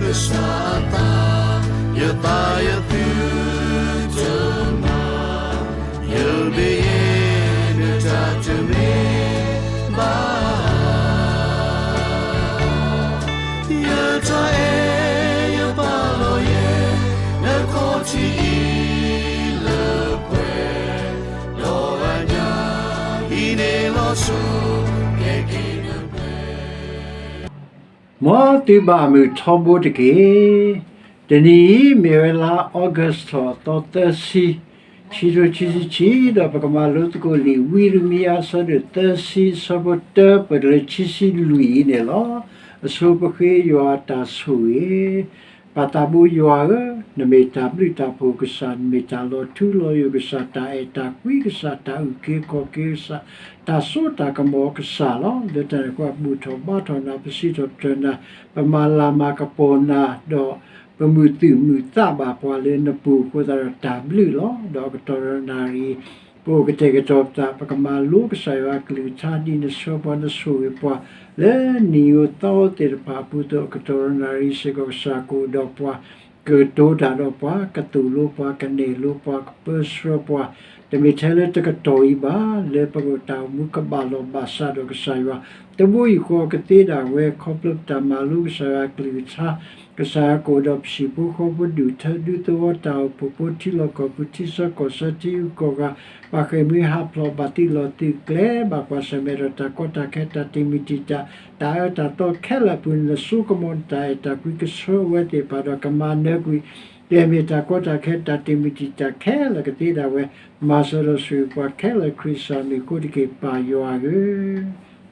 ကစၢ်အသး, ယသးယသုတမၤ, ယမ့ၢ်ယဲ နတၢ်တမ့ၢ်ဘၣ် ယတၢ်အဲၣ်ယပာ်လီၤယဲ နခီၣ်ထံးအံၤလၢပှဲၤ, ဒီးအညၣ်အံၤန့ၣ်လီၤဆီ ကဲက့ၤနပှဲၤ မ်သုဘၣ်မုာ်ထီဘိတက့ၢ်. တနံၤအံၤမ့ၢ်ဝဲလါ August ထီၣ်သီသၢဆံ, ခံကထိခံဆံခံ, ဒီးပကမၤလိသကိးလံာ်ဝံယံးရမံယၤ အဆၢဒိၣ်သၢဆံ အဆၢဖိတၢ ပတုၤလၢခံဆံလွံၢ်အံၤန့ၣ်လီၤ. အဆိပဃ့ယွၤအတၢ်ဆိၣ်ဂ့ၤ ပၢ်သးဘိယွၤဧၢ, နမ့ၢ်တၢ်ဘျုးတၢ်ဖှိၣ်ကစၢ်, နမ့ၢ်တၢ်လီၤထူလီၤယိာ်ကစၢ်, တၢ်အဲၣ်တၢ်ကွံကစၢ်, တၢ်အုၣ်က့ၤခီၣ်က့ၤကစၢ်, တၢ်စိတၢ်ကမီၤကစၢ်လီၤ. လၢတၢ်န့ၣ်အဃိ ပဘူၣ်ထီၣ်ဘါထီၣ်နၤ, ပစံးထီၣ်ပတြၢၤနၤ, ပမၤလၤမၤကပီၤနၤ, ဒီးပမုာ်သူၣ်မုာ်သးဘၣ်ပှၤလၢနပူၤအဃိသတးဒီး တၢ်ဘျုးလီၤ. ဒီးကတီၢ်ဒီးနၣ်ရံၣ် ပအိၣ်ကတဲာ်ကတီၤပသး, ပကမၤလိကစၢ်ယွၤအကလုၢ်ကထါ ဒ်နဆှၢပှၤနဆိၣ်ဂ့ၤပှၤ လၢနံၤဧိၤသီဧိၤသ့ၣ်တဖၣ်အပူၤအသိး, အကတီၢ်ဒီးနၣ်ရံၣ်စ့ၢ်ကီး ကစၢ်ကအိၣ်ဒီးပှၤ, ကကတိၤတၢ်ဒီးပှၤ, ကသိၣ်လိပှၤ, ကနဲၣ်လိပှၤ, ကပၢဆှၢပှၤ, တမ့ၢ်ထဲလၢတကတီၢ်အံၤဘၣ်, လၢပကအိၣ်တၢ်အိၣ်မူကဘၣ်လီၢ်ဘၣ်စးဒီးကစၢ်ယွၤ တဘိယူၢ်ဃီကသ့ဒၣ်ဝဲ ခီဖျိပတၢ်မၤလိကစၢ်ယွၤအကလုၢ်ကထါ, ကစၢ်ယွၤကအိၣ်ဒီးပဟံၣ်ဖိဃီဖိ ဒူၣ်ထၢဒူသဝီ တၢ်အိၣ်ဖှိၣ်ဖိ ထံလီၢ်ကီၢ်ပူၤ ထံဆၢကီၢ်ဆၢ ထံဂုၤကီၢ်ဂၤ, ဘၣ်ဃ့ၢ်မှံဟးဖျိး ဘၣ်သုးလီၢ်သုးကျဲ ဘၣ်ကွၢ်ဆၢၣ်မဲာ်ဒီးတၢ်ကီတၢ်ခဲ တၢ်တ့ၢ်မံၤတံာ်တာ် တၢ်အၢတၢ်သီခဲလၢာ်အပူၤန့ၣ် နစိကမီၤနတၢ်အဲၣ်တၢ်ကွံကဆှၢဝဲသ့ၣ်တဖၣ်ဒီး ကမၤနၢၤကွံာ် ကမ့ၢ်တၢ်ကီတၢ်ခဲ တၢ်တ့ၢ်မံၤတံာ်တာ်ခဲလၢာ်ကသ့ဒၣ်ဝဲ မၤစၢၤဒီးဆိၣ်ဂ့ၤပှၤခဲလၢာ် ခရံာ်ကစၢ်မံၤအဃိတက့ၢ် ပၢ်ယွၤဧၢ,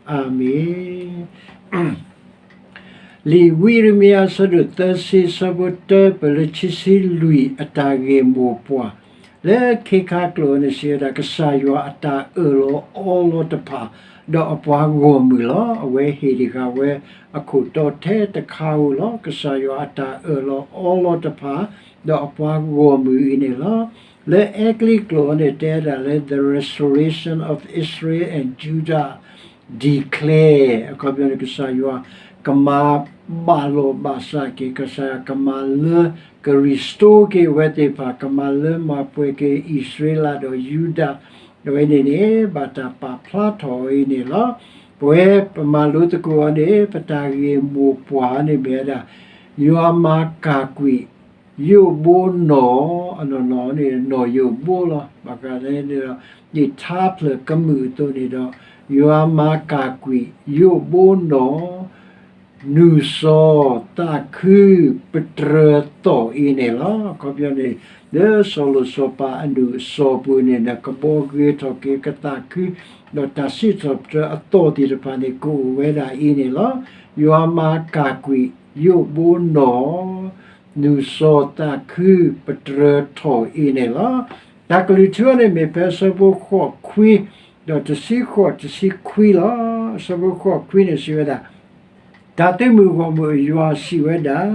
အၤမ့ၣ်. လံာ်ဝံယံးရမံယၤ အဆၢဒိၣ်သၢဆံ အဆၢဖိတၢ ပတုၤလၢခံဆံလွံၢ် အတၢ်ဂ့ၢ်မိၢ်ပှၢ် လၢခ့ခါကျိာ်န့ၣ် စံးဝဲဒၣ် ကစၢ်ယွၤအတၢ်အၢၣ်လီၤအီလီၤတဖၣ် ဒီးအပှၤဂီၢ်မုၢ်လီၤ. အဝဲဟ့ၣ်တ့ၢ်ဃာ်ဝဲအခိၣ်တီထဲတခါဧိၤလီၤ. ကစၢ်ယွၤအတၢ်အၢၣ်လီၤအီလီၤတဖၣ် ဒီးအပှၤဂီၢ်မုၢ်အံၤန့ၣ်လီၤ. လၢအဲကလံးကျိာ်န့ၣ် တဲဒၣ်လၢ the restoration of Israel and Judah declare အခီပညီန့ၣ် ကစၢ်ယွၤကမၤဘၣ်လီၤဘၣ်စးက့ၤ, ကစၢ်ယွၤကမၤလၢက restore က့ၤဝဲသ့ၣ်တဖၣ်, ကမၤလၢမၤပှဲၤက့ၤအံၣ်စရ့လးဒီးယူဒၤ, ဒီးအဝဲန့ၣ်န့ၣ် ဘၣ်တၢ်ပာ်ဖျါထီၣ်အီၤအံၤန့ၣ်လီၤ. ပဝဲပမၤလိသကိးအီၤန့ၣ် ပတၢ်ဂ့ၢ်မိၢ်ပှၢ်န့ၣ်မ့ၢ်ဝဲဒၣ် ယွၤမၤကၢ်ကွံာ် ယိၣ်ဘိနီၢ်, အနီၢ်နီၢ်န့ၣ် နီၢ်ယိၣ်ဘိလီၤ. ဘၣ်ဃးလၢ ဒ်ထါဖျၢၣ်ကမုာ်အသိးန့ၣ်ဒီး ယွၤမၤကၢ်ကွံာ် ယိၣ်ဘိနီၢ်, နူၢ်စီၤသးခုပတြၢၤသီၣ်အံၤန့ၣ်လီၤ. အခီပညီန့ၣ် လၢစီၤလိၣ်စီၤပၤအနူၢ်အစီၤပူၤန့ၣ် ကဘီဂ့ၤထီၣ်က့ၤကသးခု ဒီးတၢ်စံးထီၣ်ပတြၢၤအသီၣ်သ့ၣ်တဖၣ်န့ၣ် ကအိၣ်ဝဲဒၣ်အံၤန့ၣ်လီၤ. ယွၤမၤကၢ်ကွံာ် ယိၣ်ဘိနီၢ် နူၢ်စီၤသးခုပတြၢၤထီၣ်အံၤန့ၣ်လီၤ. တၢ်ကလုၢ်ထူန့ၣ်မ့ၢ်ဖဲအဆၢဖိဃိးခွံ ဒီးတဆံဃိးတဆံခွံလီၤ. အဆၢဖိဃိးခွံန့ၣ်စံးဝဲဒၣ်, တၢ်သုးမုၢ်ဂီၢ်မုၢ်အယွၤစံးဝဲဒၣ်,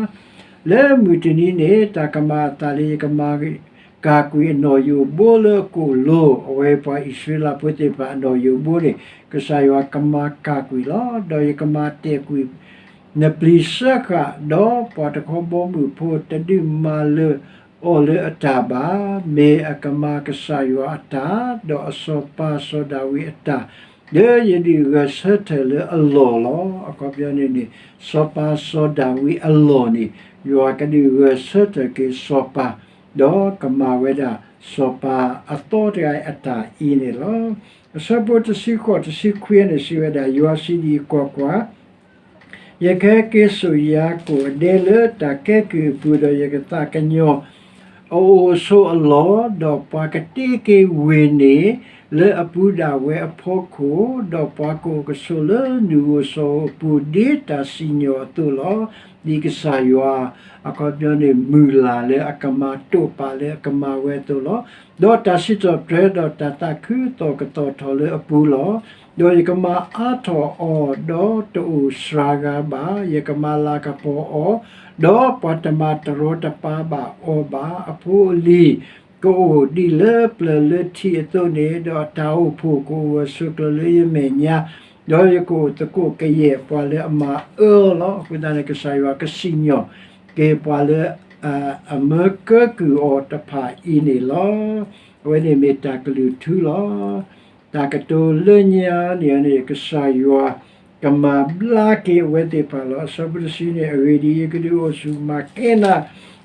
လၢမုၢ်တနံၤန့ၣ် တၢ်ကမၤအသးလၢယကမၤကၢ်ကွံာ်အနီၢ်ယိၣ်ဘိလၢအကိာ်လိၤ, အဝဲပှၤအံၣ်စရ့လးဖိသ့ၣ်တဖၣ်အနီၢ်ယိၣ်ဘိန့ၣ် ကစၢ်ယွၤကမၤကၢ်ကွံာ်လီၤ. ဒီးယကမၤတဲာ်ကွံာ် နပျံၤစၢဃာ်, ဒီးပှၤတခီဘီမုၢ်ဖိတဒုးမၤလၢာ်အီၤလၢအတၢ်ဘၣ်, မ့ၢ်အကမၤကစၢ်ယွၤအတၢ်, ဒီးအစီၤပၤစီၤဒၤဝံးအတၢ်, လၢယဒုးဂဲၤဆၢထၢၣ်လၢအလီၢ်လီၤ. အခီပညီန့ၣ်န့ၣ် စီၤပၤစီၤဒၤဝံးအလီၢ်န့ၣ် ယွၤကဒုးဂဲၤဆၢထၢၣ်က့ၤစီၤပၤ, ဒီးကမၤဝဲဒၣ်စီၤပၤအသီတဂၤအတၢ်အံၤန့ၣ်လီၤ. အဆၢဖိတဆံဃိးတဆံခွံန့ၣ် စံးဝဲဒၣ်, ယွၤစံးဒ်အံၤ, ကွၢ်ကွၢ်, ယကဟဲက့ၤစိာ်ယၤကိာ်အဒဲလၢတၢ်ကဲကုၢ်အပူၤ, ဒီးယကသးကညီၤအအိၣ်အဆိးအလီၢ်, ဒီးပှၤကတ့က့ၤဝ့ၢ်န့ၣ်လၢအပူၤဒၣ်ဝဲအဖီခိၣ်, ဒီးပှၤကအိၣ်ကဆိးလၢနူၢ်ဧိၤစီၤဧိၤအပူၤ ဒ်တၢ်စံၣ်ညီၣ်အသိးလီၤ. ဒ်ကစၢ်ယွၤ အခီပညီန့ၣ် မုၢ်လၢ်လၢအကမၤတိာ်ပာ်လၢအကမၤဝဲအသိးလီၤ. ဒီးတၢ်စံးထီၣ်ပတြၢၤဒီးတၢ်သးခုကသီၣ်ထီၣ်လၢအပူၤလီၤ. ဒီးယကမၤအါထီၣ်အီၤ, ဒီးတအိၣ်စှၤဂၤဘၣ်. ယကမၤလၤကပီၤအီၤ, ဒီးပှၤတမၤတရီတပါဘၣ်အီၤဘၣ်. အဖိအလံၤ ကအိၣ်ဒ်လၢပျၢၤလၢထံးအသိးန့ၣ်, ဒီးအတၢ်အိၣ်ဖှိၣ်ကအိၣ်ဂၢၢ်ဆိးကျၢၤလၢယမဲာ်ညါ, ဒီးယကအိၣ်သကိးကယဲၢ်ပှၤလၢအမၤအၢအီၤလီၤ. အဃိသတးန့ၣ် ကစၢ်ယွၤကစံၣ်ညီၣ် က့ၤပှၤလၢ အမၢကၢကုၢ်အီၤတဖၣ်အံၤန့ၣ်လီၤ. အဝဲန့ၣ်မ့ၢ်တၢ်ကလုၢ်ထူလီၤ. တၢ်ကတိၤလၢညါန့ၣ်န့ၣ် ကစၢ်ယွၤ ကမၤဘျါက့ၤအဝဲသ့ၣ်တဖၣ်လီၤ. အဆၢဖိတဆံန့ၣ် အဂ့ၢ်ဒ်အံၤ, ယကဒုးအိၣ်ဆူၣ်မၤကဲနၤ,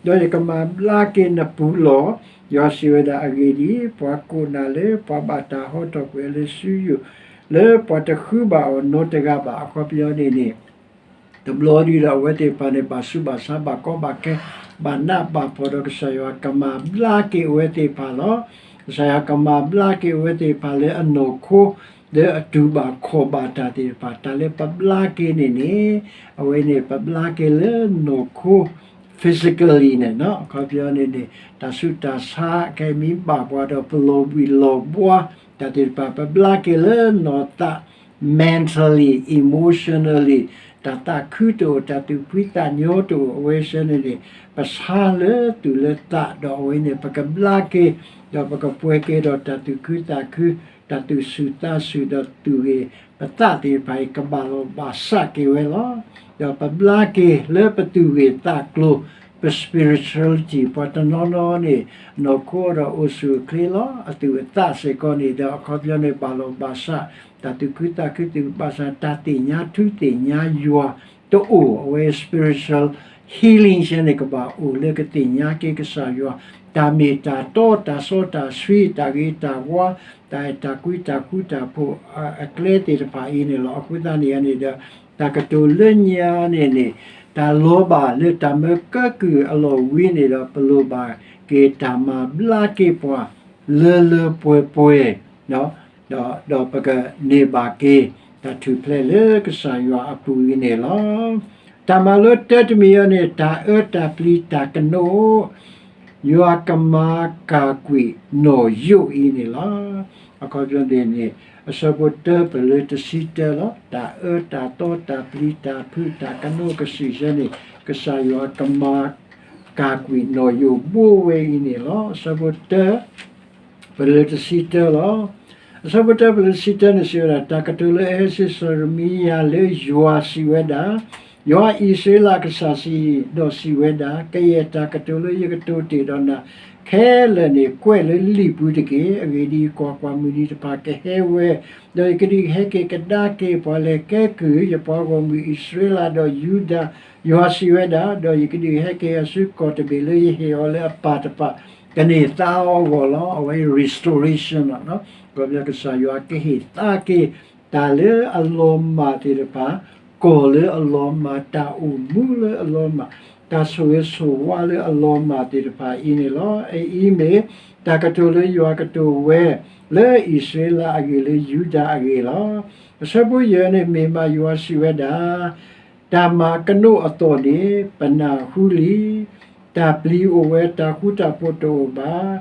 ဒီးယကမၤဘျါက့ၤနပူၤလီၢ်. ယွၤစံးဝဲဒၣ်အဂ့ၢ်ဒ်အံၤ, ပှၤကိးနၤလၢပှၤဘၣ်တၢ်ဟီထီၣ်ကွံာ်အီၤလၢစုယိၣ်, လၢပှၤတဃုဘၣ်အီၤနီတဂၤဘၣ်. အခီပညီန့ၣ်န့ၣ် တဘျီဒုဒီး အဝဲသ့ၣ်တဖၣ်န့ၣ် ဘၣ်ဆူးဘၣ်ဆါ ဘၣ်ကီဘၣ်ခဲ ဘၣ်နးဘၣ်ဖှီၣ်ဒီး ကစၢ်ယွၤကမၤဘျါက့ၤအဝဲသ့ၣ်တဖၣ်လီၤ. ကစၢ်ယွၤကမၤဘျါက့ၤအဝဲသ့ၣ်တဖၣ်လၢအနီၢ်ခိ လၢအတူၢ်ဘၣ်ခီၣ်ဘၣ်တၢ်သ့ၣ်တဖၣ်, တၢ်လၢပဘျါက့ၤန့ၣ်န့ၣ် အဝဲန့ၣ် ပဘျါက့ၤလၢနီၢ်ခိ physically န့ၣ် အခီပညီန့ၣ်န့ၣ် တၢ်ဆူးတၢ်ဆါ ခဲအံၤမ့ၢ်ဘၣ်ပှၤဒီး ပလီၤဘှံးလီၤဘှါ တၢ်သ့ၣ်တဖၣ် ပဘျါက့ၤလၢနီၢ်သး mentally, emotionally, တၢ်သးခုတအိၣ်, တၢ်သူၣ်ဖှံသးညီတအိၣ်, အဝဲဆၢန့ၣ်န့ၣ် ပဆါလၢသူၣ်လၢသး ဒီးအဝဲန့ၣ် ပကဘျါက့ၤ ဒီးပကပှဲၤက့ၤဒီးတၢ်သူၣ်ခုသးခု, တၢ်သူၣ်ဆူၣ်သးဆူၣ် ဒီးသူၣ်ဂ့ၤပသးသ့ၣ်တဖၣ်အံၤ ကဘၣ်လီၤဘၣ်စးက့ၤဝဲလီၤ. ဒီးပဘျါက့ၤလၢပသူၣ်ဂ့ၤသးကျိၤ ပ spirituality ပှၤတနီၤနီၤန့ၣ် နီၢ်ခိဒီးအိၣ်ဆူၣ်အိၣ်ချ့လီၤ. အသူၣ်အသးစ့ၢ်ကီးန့ၣ်ဒီး အခီပညီန့ၣ် ဘၣ်လီၤဘၣ်စး, တၢ်သူၣ်ခုသးခု သူၣ်ဘၣ်စး, တၢ်သ့ၣ်ညါထူသ့ၣ်ညါယွၤတအိၣ်, အဝဲ spiritual healing ဆၢန့ၣ် ကဘၣ်အိၣ်လၢကသ့ၣ်ညါက့ၤကစၢ်ယွၤ တၢ်မ့ၢ်တၢ်တီ, တၢ်စီတၢ်ဆှံ, တၢ်ဂ့ၤတၢ်ဝါ, တၢ်အဲၣ်တၢ်ကွံ, တၢ်ဃူတၢ်ဖိး အကျဲသ့ၣ်တဖၣ်အံၤန့ၣ်လီၤ. အဃိသတးန့ၣ်န့ၣ်ဒီး တၢ်ကတိၤလၢညါန့ၣ်န့ၣ် တၢ်လီၤဘၣ်လၢတၢ်မၢကၢကုၢ်အလီၢ်ဝံၤန့ၣ်ဒီး ပလိၣ်ဘၣ်က့ၤတၢ်မၤဘျါက့ၤပှၤ လၢလၢပှဲၤပှဲၤ, ဒီး ဒီးပကန့ၢ်ဘၣ်က့ၤ တၢ်ထူၣ်ဖျဲးလၢကစၢ်ယွၤအပူၤအံၤန့ၣ်လီၤ. တၢ်မၤလိတၢတမံၤအံၤန့ၣ် တၢ်အၢတၢ်ပျံၤတၢ်ကနိး ယွၤကမၤကၢ်ကွံာ်နီၢ်ယိးအံၤန့ၣ်လီၤ. အခီပညီန့ၣ်န့ၣ် အဆၢဖိတၢပလၢတဆံတၢလီၤ. တၢ်အၢတၢ်သီတၢ်ပျံၤတၢ်ဖုးတၢ်ကနိးကစုာ်ဆၢန့ၣ် ကစၢ်ယွၤကမၤကၢ်ကွံာ်နီၢ်ယိးဘိဝဲအံၤန့ၣ်လီၤ. အဆၢဖိတၢ ပလၢတဆံတၢလီၤ. အဆၢဖိတၢပလၢတဆံတၢန့ၣ်စံးဝဲဒၣ်, တၢ်ကတိၤလၢအဟဲဆူစီၤယံးရမံယၤလၢယွၤစံးဝဲဒၣ်, ယွၤအံၣ်စရ့လးအကစၢ်စံး, ဒီးစံးဝဲဒၣ်, ကယဲၢ်တၢ်ကတိၤလၢယကတိၤတ့ၢ်ဒီးနၤခဲလၢာ်န့ၣ် ကွဲးလၢလံာ်ပူၤတက့ၢ်. အဂ့ၢ်ဒ်အံၤ, ကွၢ်ကွၢ်, မုၢ်နံၤတဖၣ်ကဟဲဝဲ, ဒီးယကဒုးဟဲက့ၤကဒါက့ၤပှၤလၢကဲကုၢ်ယပှၤဂီၢ်မုၢ်အံၣ်စရ့လးဒီးယူဒၤ, ယွၤစံးဝဲဒၣ်, ဒီးယကဒုးဟဲက့ၤအီၤဆူကီၢ်တဘ့ၣ်လၢယဟ့ၣ်အီၤလၢအပၢ်တဖၣ် ကန့ၢ်သါအီၤအဂီၢ်လီၤ. အဝဲ restoration လီၤ. ကစၢ်ယွၤကဟ့ၣ်သါက့ၤ တၢ်လၢအလီၤမၢ်သ့ၣ်တဖၣ်, ကီၢ်လၢအလီၤမၢ်, တၢ်အိၣ်မူလၢအလီၤမၢ်, တၢ်ဆိၣ်ဂ့ၤဆိၣ်ဝါလၢအလီၤမၢ်သ့ၣ်တဖၣ်အံၤန့ၣ်လီၤ. အအံၤမ့ၢ်တၢ်ကတိၤလၢယွၤကတိၤဝဲ လၢအံၣ်စရ့လးအဂ့ၢ် လၢယူဒၤအဂ့ၢ်လီၤ. အဆၢဖိယဲၢ်န့ၣ် မ့ၢ်မးယွၤစံးဝဲဒၣ် တၢ်မၤကနိးအသီၣ်န့ၣ် ပနၢ်ဟူလံ. တၢ်ပျံၤအိၣ်ဝဲ, တၢ်ဃူတၢ်ဖိးတအိၣ်ဘၣ်.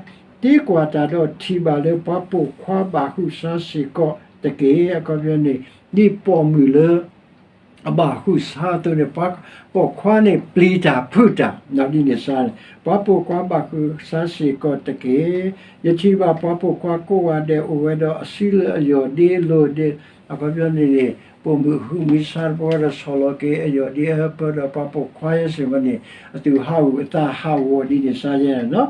သံကွၢ်တၢ်ဒီးထံၣ်ဘၣ်လၢ ပှၤပိာ်ခွါဘၣ်ဟုးစါစ့ၢ်ကီးတက့ၢ်. အခီပညီန့ၣ် ဒ်ပိာ်မုၣ်လၢအဘၣ်ဟုးစါအသိးန့ၣ် ပှၤပိာ်ခွါန့ၣ် ပျံၤတၢ်ဖုးတၢ် ဒ်န့ၣ်စါန့ၣ် ပှၤပိာ်ခွါဘၣ်ဟုးစါစ့ၢ်ကီးတက့ၢ်. ယထံၣ်ဘၣ်ပှၤပိာ်ခွါကိးဂၤဒဲးအိၣ်ဝဲဒီး အစုလၢအယီၢ်ဒ့အလိၤဒ့, အခီပညီန့ၣ်န့ၣ် ပိာ်မုၣ်ဟုးမုၢ်ဆါတပှၤဒီး ဆီၣ်လီၤက့ၤအယီၢ်ဒ့အဟၢဖၢဒီး ပှၤပိာ်ခွါယဲစ့ၢ်ကီးန့ၣ် အသူၣ်ဟးဂူာ်အသးဟးဂီၤဒ်န့ၣ်စါယဲန့ၣ်လီၤ.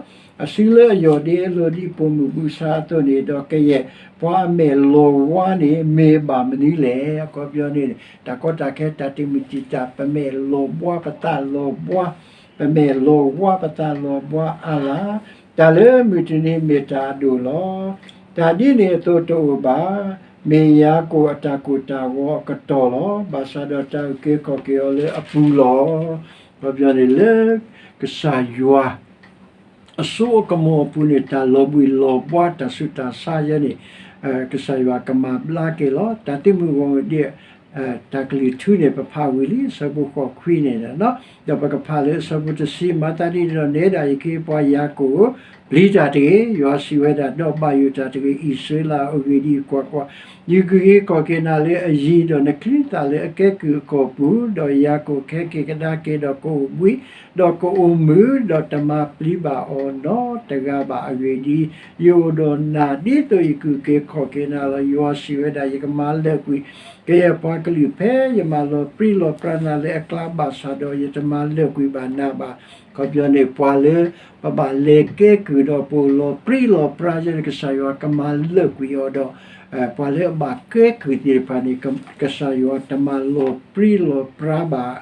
အစုလၢအယီၢ်ဒ့အလိၤ ဒ်ပိာ်မုၣ်ဘုးစါအသိးန့ၣ်ဒီး ကယဲၢ်ပှၤအမဲာ်လီၤဝါန့ၣ် မ့ၢ်ဘၣ်မနုၤလဲၣ်. အခီပညီန့ၣ် တၢ်ကီတၢ်ခဲ တၢ်တမုာ်တံာ်တာ် ပမဲာ်လီၤဘှါ ပသးလီၤဘှါ, ပမဲာ်လီၤဝါ ပသးလီၤဘှါအါလၢ်, တၢ်လၢမုၢ်တနံၤမ့ၢ်တၢ်အဒိၣ်လီၤ. တၢ်ဒ်န့ၣ်အသိးတအိၣ်ဘၣ်. မ့ၢ်ယၤကိာ်အတၢ်ကိၢ်တၢ်ဂီၤအကတီၢ်လီၤ. ဘၣ်ဆၣ်ဒီးတၢ်အုၣ်က့ၤခီၣ်က့ၤအီၤလၢအပူၤလီၤ. အခီပညီန့ၣ်လၢ ကစၢ်ယွၤ အစိအကမီၤအပူၤန့ၣ် တၢ်လီၤဘှံးလီၤဘှါ တၢ်ဆူးတၢ်ဆါယဲန့ၣ် ကစၢ်ယွၤကမၤဘျါက့ၤလီၤ. တၢ်သ့ၣ်မုၣ်ဂီၤမုၢ်ဒ့ တၢ်ကလုၢ်ထူန့ၣ် ပဖးဝံၤလံ အဆၢဖိဃိးခွံန့ၣ်လီၤ. ဒီးပကဖးလၢအဆၢဖိတဆံ, မၤသးဒ်န့ၣ်ဒီး နဲဒၣ်ယခ့အပှၤယၤကိာ်, ပျံၤတၢ်တဂ့ၤ, ယွၤစံးဝဲဒၣ်, ဒီးဘၣ်ယိၣ်တၢ်တဂ့ၤ, အံၣ်စရ့လးဧၢ, အဂ့ၢ်ဒ်အံၤ, ကွၢ်ကွၢ်, ယကဟ့ၣ်ကီၢ်က့ၤနၤလၢအယံၤ, ဒီးနချံသၣ်လၢအကဲကုၢ်အကီၢ်ပူၤ, ဒီးယၤကိာ်ကဟဲက့ၤကဒါက့ၤ, ဒီးကအိၣ်ဘှံး, ဒီးကအိၣ်မုာ်, ဒီးတမၤပျံၤဘၣ်အီၤနီတဂၤဘၣ်. အဂ့ၢ်ဒ်အံၤ, ယအိၣ်ဒီးနၤဒ်သိးယကအုၣ်က့ၤခီၣ်က့ၤနၤလီၤ. ယွၤစံးဝဲဒၣ်, ယကမၤလၢာ်ကွံာ်ကယဲၢ်ပှၤ ကလုၢ်ဖဲယမၤလီၤပြံလီၤပြါနၤလၢအကျါဘၣ်ဆၣ်ဒီး ယတမၤလၢာ်ကွံာ်ဘၣ်နၤဘၣ်. အခီပညီန့ၣ် ပှၤလၢ ပဘၣ်လဲၤကဲကုၢ်ဒီးပအိၣ်လီၤပြံလီၤပြါယဲန့ၣ် ကစၢ်ယွၤကမၤလၢာ်ကွံာ်အီၤဒီး ပှၤလၢအဘၣ်ကဲကုၢ်သ့ၣ်တဖၣ်န့ၣ် ကစၢ်ယွၤတမၤလီၤပြံလီၤပြါဘၣ်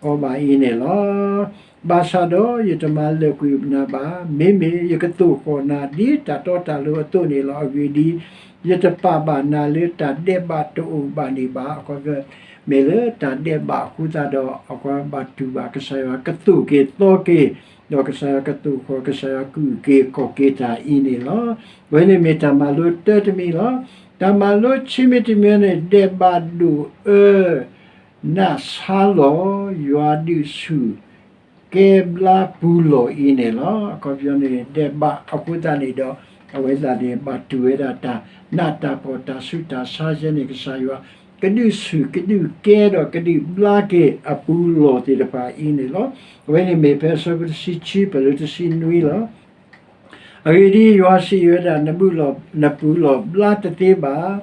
အီၤဘၣ်အံၤန့ၣ်လီၤ. ဘၣ်ဆၣ်ဒီးယတမၤလၢာ်ကွံာ်နၤဘၣ်, မ့မ့ၢ်ယကသိၣ်ဃီၣ်နၤဒ်တၢ်တီတၢ်လိၤအသိးန့ၣ်လီၤ. အဂ့ၢ်ဒ်အံၤ, ယတပာ်ဘၣ်နၤလၢတၢ်ဒဲးဘးတအိၣ်ဘၣ်န့ၣ်ဘၣ်. အခီပညီ မ့ၢ်လၢတၢ်ဒဲးဘးအဃိသတးဒီး အဝဲဘၣ်တူၢ်ဘၣ်ကစၢ်ယွၤကသိၣ်က့ၤသီက့ၤ, ဒီးကစၢ်ယွၤကသိၣ်ဃီၣ် ကစၢ်ယွၤကအုၣ်က့ၤခီၣ်က့ၤတၢ်အံၤန့ၣ်လီၤ. အဝဲန့ၣ်မ့ၢ်တၢ်မၤလိတၢတမံၤလီၤ. တၢ်မၤလိခံမံၤတမံၤန့ၣ် ဒဲးဘးဒိၣ်အၢ နးဆါလီၤ ယွၤဒုးဆူၣ် ကဲဘျါပူၤလီၢ်အံၤန့ၣ်လီၤ. အခီပညီန့ၣ် ဒဲးဘးအဃိသတးန့ၣ်ဒီး အဝဲသ့ၣ်န့ၣ် ဘၣ်တူၢ်ဝဲဒၣ်တၢ်နးတၢ်ဖှီၣ်တၢ်ဆူးတၢ်ဆါယဲန့ၣ် ကစၢ်ယွၤကဒုးဆူၣ်ကဒုးကဲဒီးကဒုးဘျါက့ၤအပူၤလီၢ်သ့ၣ်တဖၣ်အံၤန့ၣ်လီၤ. အဝဲန့ၣ်မ့ၢ်ဖဲအဆၢဖိတဆံခံ ပၢၢ်လၢတဆံနွံလီၤ. အဂ့ၢ်ဒ်အံၤ, ယွၤစံးဝဲဒၣ်, နပူၤလီၢ်ဘျါတသ့ဘၣ်.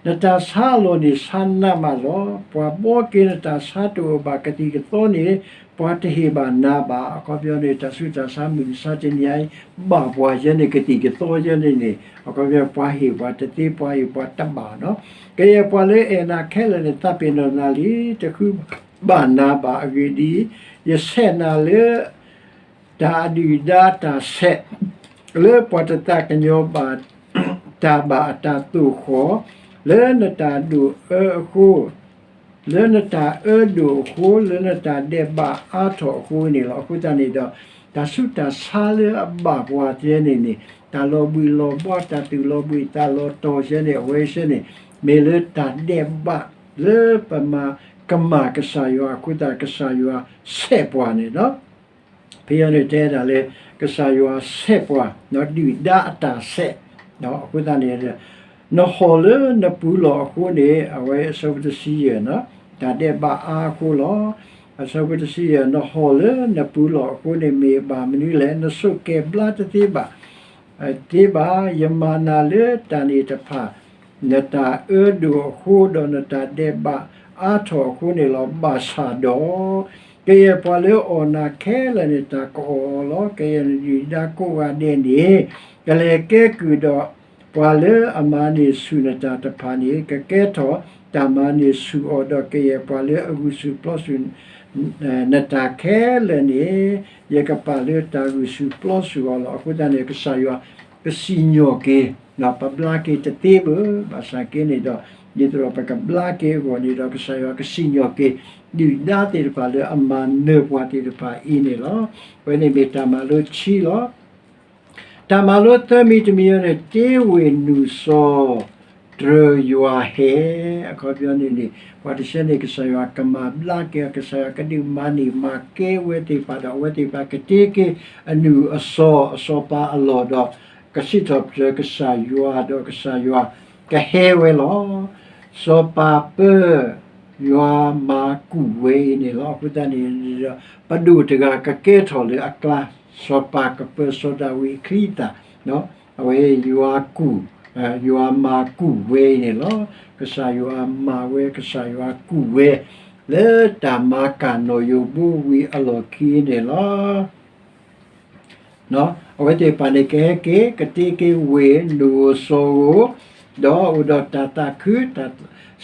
နတၢ်ဆါအလီၢ်န့ၣ်ဆါနးမးလီၤ. ပှၤဘှီက့ၤနတၢ်ဆါတအိၣ်ဘၣ်ကသံၣ်ကသီန့ၣ် ပှၤတဟ့ၣ်ဘၣ်နၤဘၣ်. အခီပညီန့ၣ် တၢ်ဆူးတၢ်ဆါမုၢ်မဆါတနံၤအံၤ ဘၣ်ပှၤယဲန့ၣ် ကသံၣ်ကသီယဲန့ၣ်န့ၣ် အခီပညီ ပှၤဟ့ၣ်ပှၤတသ့ ပှၤဟ့ၣ်ပှၤတဘၣ်နီၤ. ကယဲၢ်ပှၤလၢအဲၣ်နၤခဲလၢာ်န့ၣ် သးပ့ၤနီၣ်နၤလံ, တဃုဘၣ်နၤဘၣ်. အဂ့ၢ်ဒ်အံၤ, ယဆဲးနၤလၢ တၢ်အဒုၣ်ဒါတၢ်ဆဲး လၢပှၤတသးကညီၤဘၣ်တၢ်ဘၣ်အတၢ်သိၣ်ဃီၣ်, လၢနတၢ်ဒိၣ်အၢအဃိ, လၢနတၢ်အၢဒိၣ်အဃိ, လၢနတၢ်ဒဲးဘးအါထီၣ်အဃိန့ၣ်လီၤ. အဃိသတးန့ၣ်ဒီး တၢ်ဆူးတၢ်ဆါလၢအဘၣ်ပှၤသ့န့ၣ်န့ၣ် တၢ်လီၤဘှံးလီၤဘှါ တၢ်သူၣ်လီၤဘှံးသးလီၤတီၤသ့န့ၣ် အဝဲသ့ၣ်န့ၣ် မ့ၢ်လၢတၢ်ဒဲးဘးလၢပမၤကမၣ်ကစၢ်ယွၤအဃိသတး ကစၢ်ယွၤဆဲးပှၤန့ၣ်လီၤ. ဖဲအံၤန့ၣ်တဲဒၣ်လၢ ကစၢ်ယွၤဆဲးပှၤ ဒုၣ်ဒါအတၢ်ဆဲး, အဃိသတးန့ၣ် နဟီၣ်လၢနပူၤလီၢ်အဃိန့ၣ် အဝဲအဆၢဖိတဆံယဲၢ်န့ၣ် တၢ်ဒဲးဘးအါအဃိလီၤ. အဆၢဖိတဆံယဲၢ် နဟီၣ်လၢနပူၤလီၢ်အဃိန့ၣ် မ့ၢ်ဘၣ်မနုၤလဲၣ်, နဆိၣ်ကဲၤဘျါတသ့ဘၣ် သ့ဘၣ်, ယမၤနၤလၢတၢ်န့ၣ်တဖၣ်, နတၢ်အၢဒိၣ်အဃိ ဒီးနတၢ်ဒဲးဘးအါထီၣ်အဃိန့ၣ်လီၤ. ဘၣ်ဆၣ်ဒီး ကယဲၢ်ပှၤလၢအီၣ်နၤခဲလၢာ်န့ၣ် တၢ်ကအီၣ်အီၤလီၤ. ကယဲၢ်နဒုၣ်ဒါကိးဂၤဒဲးန့ၣ် ကလဲၤကဲကုၢ်ဒီး ပှၤလၢအမၤန့ၢ်ဆူၣ်နတၢ်တဖၣ်န့ၣ် ကကဲထီၣ်တၢ်မၤန့ၢ်ဆူၣ်အီၤ, ဒီးကယဲၢ်ပှၤလၢအဂုာ်ဆူၣ်ပျီဆူၣ် နတၢ်ခဲလၢာ်န့ၣ် ယကပာ်လၢတၢ်ဂုာ်ဆူၣ်ပျီဆူၣ်အီၤလီၤ. အဃိသတးန့ၣ် ကစၢ်ယွၤကစံၣ်ညီၣ်က့ၤ, ပဘျါက့ၤတသ့ဘၣ်, ဘၣ်ဆၣ်က့န့ၣ်ဒီး ဒ်သိးဒီးပကဘျါက့ၤအဂီၢ်န့ၣ်ဒီး ကစၢ်ယွၤကစံၣ်ညီၣ်က့ၤ ဒုၣ်ဒါသ့ၣ်တဖၣ်လၢအမၤနၢၤပှၤသ့ၣ်တဖၣ်အံၤန့ၣ်လီၤ. အဝဲန့ၣ်မ့ၢ်တၢ်မၤလိခံလီၤ. တၢ်မၤလိသၢမံၤတမံၤန့ၣ် တ့ဝ့ၢ်နုာ်စီၤ တြၢၤယွၤဟဲ, အခီပညီန့ၣ်န့ၣ် ပှၤတဆၢန့ၣ် ကစၢ်ယွၤကမၤဘျါက့ၤအီၤ, ကစၢ်ယွၤကဒုးမၤန့ၢ်မၤကဲဝဲသ့ၣ်တဖၣ်ဒီး အဝဲသ့ၣ်တဖၣ်ကတ့က့ၤအနုာ်အစီၤ အစီၤပၤအလီၢ်ဒီး ကစံးထီၣ်ပတြၢၤကစၢ်ယွၤ ဒီးကစၢ်ယွၤကဟဲဝဲလီၤ. စီၤပၤပၢ ယွၤမၤကူၣ်ဝဲအံၤန့ၣ်လီၤ. အဃိသတးန့ၣ်ဒီး ပဒိၣ်တဂၤကကဲထီၣ်လၢအကျါ, စီၤပၤကပၢၤစီၤဒၤဝံးအချံအသၣ်, အဝဲယွၤကူၣ်, ယွၤမၤကူၣ်ဝဲအံၤန့ၣ်လီၤ. ကစၢ်ယွၤမၤဝဲ ကစၢ်ယွၤကူၣ်ဝဲ လၢတၢ်မၤကၢ်နီၣ်ယိၤဘိဝံၤအလီၢ်ခံန့ၣ်လီၤ. အဝဲသ့ၣ်တဖၣ်န့ၣ် ကဟဲက့ၤ ကတ့က့ၤဝ့ၢ်နုာ်ဧိၤစီၤဧိၤ, ဒီးအိၣ်ဒီးတၢ်သးခု တၢ်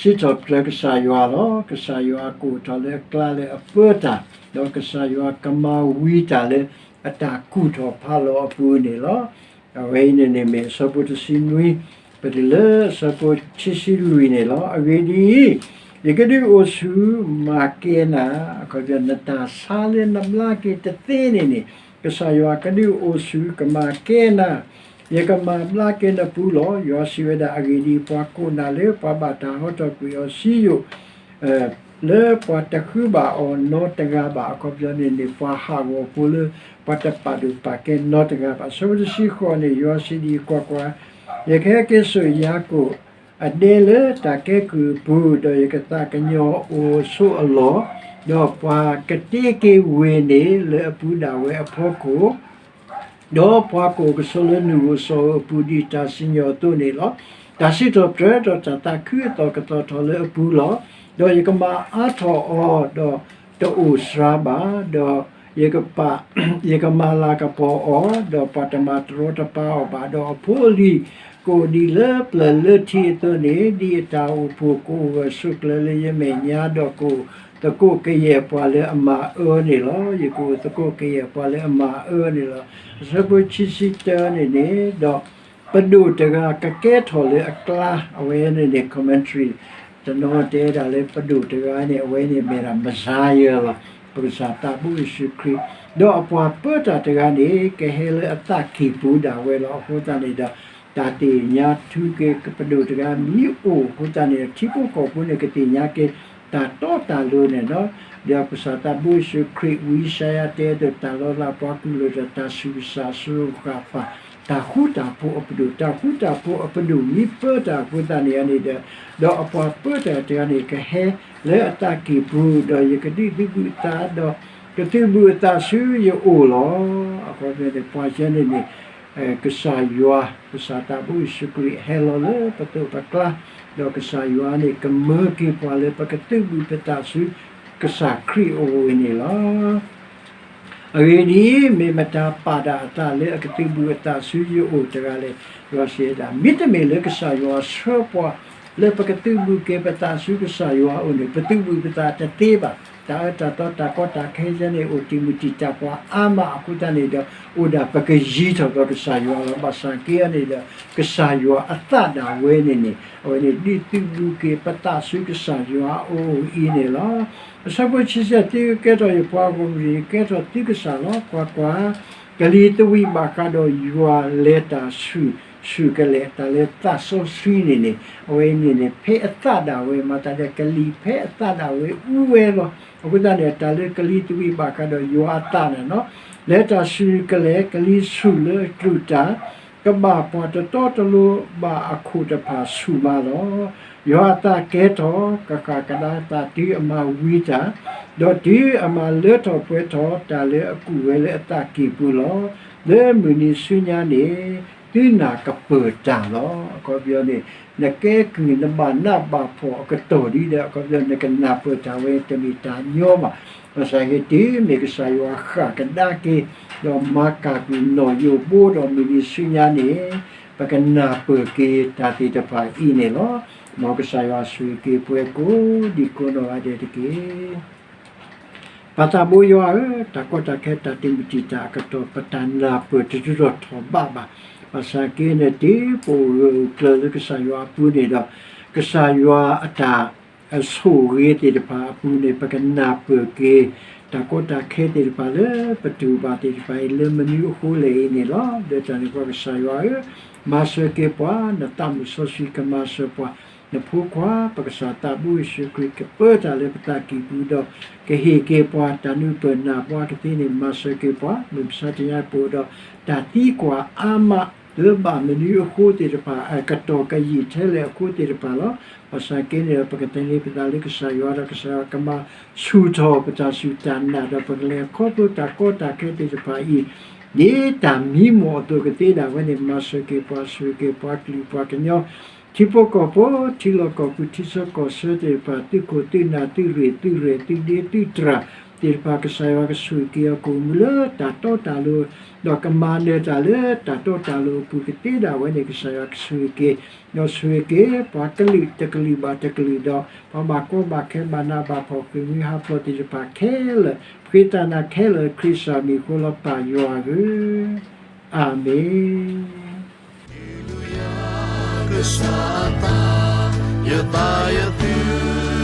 စံးထီၣ်ပတြၢၤကစၢ်ယွၤလီၤ. ကစၢ်ယွၤကအိၣ်ထီၣ်လၢအကျါလၢအပၢတၢ်, ဒီးကစၢ်ယွၤကမၤဝံၤတၢ်လၢအတၢ်ကူၣ်ထီၣ်ဖးလီၤအပူၤန့ၣ်လီၤ. အဝဲအံၤန့ၣ်န့ၣ်မ့ၢ်အဆၢဖိတဆံနွံ ပတုၤလၢအဆၢဖိခံဆံလွံၢ်န့ၣ်လီၤ. အဂ့ၢ်ဒ်အံၤ, ယကဒုးအိၣ်ဆူၣ်မၤကဲနၤ, အခီပညီ နတၢ်ဆါလၢနဘျါက့ၤတသ့န့ၣ်န့ၣ် ကစၢ်ယွၤကဒုးအိၣ်ဆူၣ်ကမၤကဲနၤ, ယကမၤဘျါက့ၤနပူၤလီၢ်. ယွၤစံးဝဲဒၣ်, အဂ့ၢ်ဒ်အံၤ, ပှၤကိးနၤလၢပှၤဘၣ်တၢ်ဟီထီၣ်ကွံာ်အီၤစံယိၣ် လၢပှၤတဃုဘၣ်အီၤနီတဂၤဘၣ်. အခီပညီန့ၣ်န့ၣ် ပှၤဟးဂီၤဖိလၢပှၤတပာ်ဒိၣ်ပာ်ကဲနီတဂၤဘၣ်. အဆၢဖိတဆံဃိးန့ၣ် ယွၤစံးဒ်အံၤ, ကွၢ်ကွၢ်, ယကဟဲက့ၤစိာ်ယၤကိာ်အဒဲလၢတၢ်ကဲကုၢ်အပူၤ, ဒီးယကသးကညီၤအိၣ်ဆိးအလီၢ်, ဒီးပှၤကတ့က့ၤဝ့ၢ်န့ၣ်လၢအပူၤဒၣ်ဝဲအဖီခိၣ် ဒီးပှၤကအိၣ်ကဆိးလၢနုာ်ဧိၤစီၤဧိၤအပူၤ ဒ်တၢ်စံၣ်ညီၣ်အသိးန့ၣ်လီၤ. တၢ်စံးထီၣ်ပတြၢၤဒီးတၢ်သးခုအသီၣ်ကသီၣ်ထီၣ်လၢအပူၤလီၤ. ဒီးယကမၤအါထီၣ်အီၤ, ဒီးတအိၣ်စှၤဘၣ်, ဒီးယကပာ်, ယကမၤလၤကပီၤအီၤ, ဒီးပှၤတမၤတရီတပါအီၤဘၣ်, ဒီးအဖိအလံၤကအိၣ်ဒံးလၢပျၢၤလၢထံအသိးန့ၣ်, ဒ်အတၢ်အိၣ်ဖှိၣ်ကအိၣ်ဂၢၢ်ဆိးကျၢၤလၢယမဲာ်ညါ, ဒီးကအိၣ်သကိးကယဲၢ်ပှၤလၢအမၤအၢန့ၣ်လီၤ. ယကအိၣ်သကိးကယဲၢ်ပှၤလၢအမၤအၢန့ၣ်လီၤ. အဆၢဖိခံဆံတၢန့ၣ်န့ၣ်, ဒီးပဒိၣ်တဂၤကကဲထီၣ်လၢအကျါ, အဝဲန့ၣ်န့ၣ် commentary တနီၤတဲဒၣ်လၢပဒိၣ်တဂၤန့ၣ် အဝဲန့ၣ်မ့ၢ်ဒၣ် Messiah လီၤ, ပကစၢ်သးဘိယ့ၣ်ၡူးခရံာ်, ဒီးအပှၤပၢတၢ်တဂၤန့ၣ် ကဟဲလၢအသးကံၢ်ပူၤဒၣ်ဝဲလီၤ. အဃိသတးန့ၣ်ဒီး တၢ်သ့ၣ်ညါထုက့ၤပဒိၣ်တဂၤမ့ၢ်အိၣ်အဃိသတးန့ၣ်ဒီး ထံဖိကီၢ်ဖိန့ၣ် ကသ့ၣ်ညါက့ၤတၢ်တီတၢ်လိၤန့ၣ်လီၤ. ဒီးပကစၢ်သးဘိယ့ၣ်ၡူးခရံာ် ဝံယၡါယၤတဲအသိး တၢ်လီၤလးပှၤကူၣ်လိာ်ဒီး တၢ်ဆူးကစၢ်စရီဃာ်ပာ် တၢ်ဃူတၢ်ဖိးအပဒိၣ်, တၢ်ဃူတၢ်ဖိးအပဒိၣ်မ့ၢ်ပၢတၢ်အဃိသတးန့ၣ်န့ၣ်ဒီး, ဒီးအပှၤပၢတၢ်တဂၤန့ၣ် ကဟဲလၢအသးကံၢ်ပူၤ, ဒီးယကဒုးသုးဘူးအသး, ဒီးကသုးဘူးအသးဆူယအိၣ်လီၤ. အခီပညီန့ၣ် ပှၤကဲန့ၣ်န့ၣ် ကစၢ်ယွၤ, ကစၢ်သးဘိယ့ၣ်ၡူးခရံာ် ဟဲလီၤလၢပသိးပကျါ, ဒီးကစၢ်ယွၤန့ၣ် ကမၢက့ၤပှၤလၢပကသုးဘူးပသးဆူ ကစၢ်ခရံာ်အအိၣ်န့ၣ်လီၤ. အဂ့ၢ်ဒ်အံၤ, မ့ၢ်မတၤပာ်ဒၣ်အသးလၢအကသုးဘူးအသးဆူယအိၣ်တဂၤလဲၣ်. ယွၤစံးဝဲဒၣ်, မ့တမ့ၢ်လၢကစၢ်ယွၤဆှၢပှၤ လၢပကသုးဘူးက့ၤပသးဆူကစၢ်ယွၤအအိၣ်န့ၣ် ပသုးဘူးပသးတသ့ဘၣ်. တၢ်အၢတၢ်သီတၢ်ကီတၢ်ခဲယဲန့ၣ် အိၣ်တံာ်မုၢ်တံာ်တာ်ပှၤအါမးအဃိသတးန့ၣ်ဒီး အိၣ်ဒၣ်ပကယံၤထီၣ်ဒီးကစၢ်ယွၤလီၤ. ဘၣ်ဆၣ်က့အီၤန့ၣ်ဒီး ကစၢ်ယွၤအသးဒၣ်ဝဲန့ၣ်န့ၣ် အဝဲန့ၣ်ဒုးသုးဘူးက့ၤပသးဆူကစၢ်ယွၤအအိၣ်အံၤန့ၣ်လီၤ. အဆၢဖိဆံဆဲး, သုကကဲထီၣ်ယပှၤဂီၢ်မုၢ်, ယကဲထီၣ်သုကစၢ်လီၤ. ကွၢ်ကွၢ်, ကလံၤသဝံးဘၣ်ဃးဒီးယွၤလဲၤတၢ်ဆူၣ်ဆူၣ်ကလဲာ်, တၢ်လၢသးစီဆှံန့ၣ်န့ၣ် အဝဲန့ၣ်န့ၣ် ဖဲအသးဒၣ်ဝဲ, မၤသးဒ်ကလံၤဖဲအသးဒၣ်ဝဲအူဝဲလီၤ. အဃိသတးန့ၣ် တၢ်လၢကလံၤသဝံးဘၣ်ဃးဒီးယွၤအသးန့ၣ်လီၤ. လဲၤတၢ်ဆူၣ်ကလဲာ်, ကလံၤဆူၣ်လၢအကြူၢ်တၢ်, ကဘၣ်ပှၤတတီတလိၤဘၣ်အခိၣ်တဖၣ်ဆူၣ်မးလီၤ. ယွၤအသးကဲထီၣ်, ကဃၣ်ကဒါသးတုၤအမၤဝံၤတၢ်, ဒီးတုၤအမၤလၢထီၣ်ပှဲၤထီၣ် တၢ်လၢအကူၣ်ဝဲလၢအသးကံၢ်ပူၤလီၤ. လၢမုၢ်နံၤဆူညါန့ၣ် သုနၢ်ကပၢၢ်တၢ်လီၤ. အခီပညီန့ၣ် နကဲကုၢ်နဘၣ်နးဘၣ်ဖှီၣ်အကတီၢ်ဒ်ဒီး အခီပညီ နကနၢ်ပၢၢ်တၢ်ဝဲတမ့ၢ်တၢ်ညီဘၣ်. ဘၣ်ဆၣ်က့ တုၤမ့ၢ်ကစၢ်ယွၤဃၣ်ကဒါက့ၤ ဒီးမၤကၢ်ကွံာ်နီၣ်ယိၣ်ဘိဒီး မုၢ်နံၤဆူညါန့ၣ် ပကနၢ်ပၢၢ်က့ၤတၢ်သ့ၣ်တဖၣ်အံၤန့ၣ်လီၤ. မ်ကစၢ်ယွၤဆိၣ်ဂ့ၤက့ၤပှၤကိးဒံးကိးနီၢ်ဂၤဒဲးတက့ၢ်. ပၢ်သးဘိယွၤဧၢ, တၢ်ကီတၢ်ခဲတၢ်တံာ်မုၢ်တံာ်တာ်အကတီၢ် ပတၢ်နၢ်ပၢၢ်တတုၤထီၣ်ထီၣ်ဘးဘၣ်. ဘၣ်ဆၣ်က့န့ၣ် တုၤပအိၣ်ဂၢၢ်အိၣ်ကျၢၤလၢကစၢ်ယွၤအပူၤန့ၣ်ဒီး ကစၢ်ယွၤအတၢ်အဆိၣ်ဂ့ၤသ့ၣ်တဖၣ်အပူၤန့ၣ် ပကနၢ်ပၢၢ်က့ၤ တၢ်ကီတၢ်ခဲသ့ၣ်တဖၣ်လၢပတူၢ်ဘၣ်သ့ၣ်တဖၣ်အံၤ လၢမနုၤအဃိလဲၣ်အံၤန့ၣ်လီၤ. လၢတၢ်န့ၣ်အဃိ ကစၢ်ယွၤဧၢ, မၤစၢၤက့ၤပှၤ, နသးမုၣ်စီဆှံကမၤစၢၤပှၤ, နဖိခွါ ပကစၢ်သးဘိယ့ၣ်ၡူးခရံာ် ကပၢတၢ်လၢပသးကံၢ်ပူၤဒီး ကဟ့ၣ်က့ၤပှၤတၢ်နၢ်ပၢၢ်နၢ်ပၢၢ်ကသ့န့ၣ် မၤစၢၤက့ၤပှၤ, မုၢ်မဆါတနံၤအံၤ ပအိၣ်ဒီးတၢ်သံကွၢ်အါမး လၢဘၣ်မနုၤအဃိသ့ၣ်တဖၣ် အကတီၢ်ကယံာ်ထဲလဲၣ်အဃိသ့ၣ်တဖၣ်လီၤ. ဘၣ်ဆၣ်က့န့ၣ်ဒီး ပကသန့ၤပသးလၢကစၢ်ယွၤဒီး ကစၢ်ယွၤကမၤဆူၣ်ထီၣ်ပတၢ်စူၢ်တၢ်နာ်ဒီး ပကလဲၤခီဖျိတၢ်ကီတၢ်ခဲသ့ၣ်တဖၣ်အံၤ ဒ်တၢ်မံမီၢ်အသိးကသ့ဒၣ်ဝဲန့ၣ် မၤစၢၤက့ၤပှၤ ဆိၣ်ဂ့ၤက့ၤပှၤကလုာ်ပှၤကညီ ထံဖိကီၢ်ဖိ ထံလီၢ်ကီၢ်ပူၤ ထံဆၢကီၢ်ဆၢသ့ၣ်တဖၣ် သုးခိၣ်သုးနၢ် သုးရ့ၣ်သုးရဲၣ် သုးဒ့သုးတြၢ်သ့ၣ်တဖၣ် ကစၢ်ယွၤကဆိၣ်ဂ့ၤက့ၤအီၤကိၣ်မူလၢတၢ်တီတၢ်လိၤ ဒီးကမၤနၢၤတၢ်လၢတၢ်တီတၢ်လိၤအပူၤကသ့ဒၣ်ဝဲန့ၣ် ကစၢ်ယွၤကဆိၣ်ဂ့ၤက့ၤ ဒီးဆိၣ်ဂ့ၤက့ၤ ပှၤကလုာ်တကလုာ်ဘၣ်တကလုာ်ဒီး ပှၤဘၣ်ကီဘၣ်ခဲဘၣ်နးဘၣ်ဖှီၣ် ဃ့ၢ်မှံဟးဖျိးသ့ၣ်တဖၣ်ခဲလၢာ် ပဃ့တၢ်နာ်ခဲလၢာ် ခရံာ်စၢ်မံၤအဃိလီၤ ပၢ်ယွၤဧၢ, အၤမ့ၣ်.